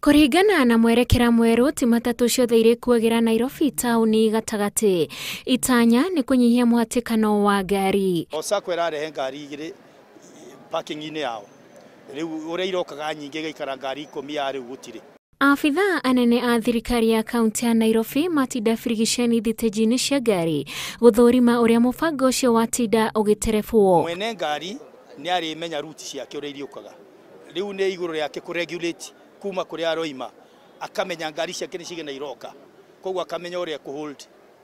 Kũringana na mwerekera mwerũ, ti matatũ ciothe irĩkuagĩra Nairobi taũni gatagatĩ. Itanya nĩ kũnyihia mũhatĩkano wa ngari. O sacco ĩrarehe ngari igĩrĩ parking-inĩ yao, rĩu ũrĩa irokaga nyingĩ igaikara ngari 10 ya rĩu gũtirĩ. Abithaa anene a thirikari ya kaunti ya Nairobi matinda birigiceni thitĩnji-inĩ cia ngari gũthũrima ũrĩa mũbango ũcio watinda ũgĩterebwo. Mwene ngari nĩ arĩmenya ruti ciake ũrĩa iriũkaga, rĩu nĩ igũrũ rĩake kũ-regulate kuma kũrĩa aroima, akamenya ngari ciake nĩ cigana iroka, koguo akamenya ũrĩa kũ-hold.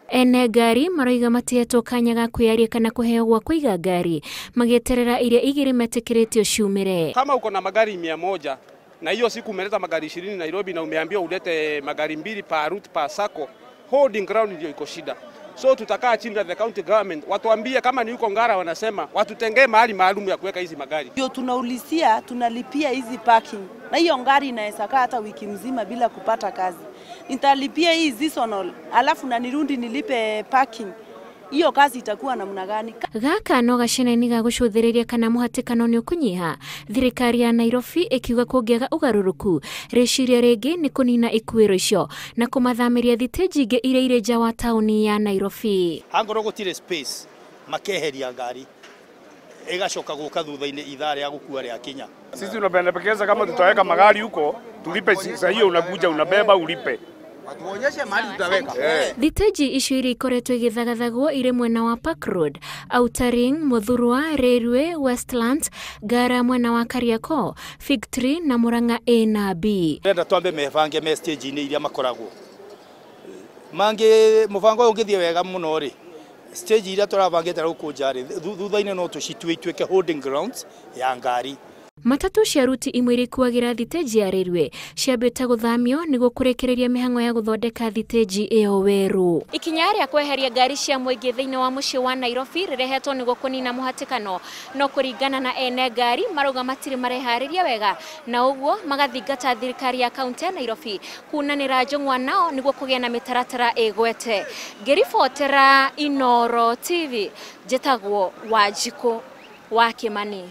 Ene ngari maroiga matihetwo kanya ga kwĩyaria kana kũheo gwa kũiga ngari, magĩeterera iria igĩrĩ metĩkĩrĩtio ciumĩre. Kama uko na magari 100 na hiyo siku umeleta magari 20 Nairobi na umeambiwa ulete magari 2 per route per sacco, holding ground ndio iko shida. So tutakaa chini na the county government watuambie kama ni huko Ngara, wanasema watutengee mahali maalum ya kuweka hizi magari. Ndio tunaulizia, tunalipia hizi parking na hiyo ngari inaweza kaa hata wiki mzima bila kupata kazi. Nitalipia hii seasonal alafu na nirundi nilipe parking. Hiyo kazi itakuwa namna gani? Gaka no gaceneni ga gũcũthĩrĩria kana mũhatĩkano nĩ ũkũnyiha. Thirikari ya Nairobi ĩkiuga kũngĩaga ũgarũrũku, rĩciria rĩngĩ nĩ kũnina ikuĩro icio na kũmathamĩria thitĩnji ingĩ iria irĩ nja wa taũni ya Nairobi. Angorwo gũtirĩ space makeheria ngari ĩgacoka gũka thutha-inĩ ithaa rĩa gũkua rĩakinya. Sisi tunapendekeza kama tutaweka magari huko tulipe, sasa hiyo unakuja unabeba ulipe. Watuonyeshe mahali tutaweka. Thitĩnji icio iria ikoretwo igĩthagathagwo irĩ mwena wa Park Road, Outer Ring, Muthurwa, Railway, Westlands, Ngara mwena wa Kariakoo, Fig Tree na Murang'a A na B. Ndĩrenda twambe mebange me stage-inĩ iria makoragwo. Mangĩ mũbango ũyũ ũngĩthiĩ wega mũno rĩ, stage iria tũrabangĩte gũkũ nja rĩ, thutha-inĩ no tũcitue ituĩke holding grounds ya ngari. Matatũ cia ruti imwe irĩkuagĩra thitĩnji ya Railway ciambĩte gũthamio nĩguo kũrĩkĩrĩria mĩhang'o ya gũthondeka thitĩnji ĩyo werũ. Ikinya rĩa kweheria ngari cia mũingĩ thĩinĩ wa mũciĩ wa Nairobi rĩrehetwo nĩguo kũnina mũhatĩkano, no kũringana na ene ngari marauga matirĩ mareharĩria wega na ũguo magathingata thirikari ya kaunti ya Nairobi kunanĩra njũng'wa nao nĩguo kũgĩa na mĩtaratara ĩgwete. Ngĩribotera Inooro TV, njĩtagwo Wanjikũ wa Kĩmani.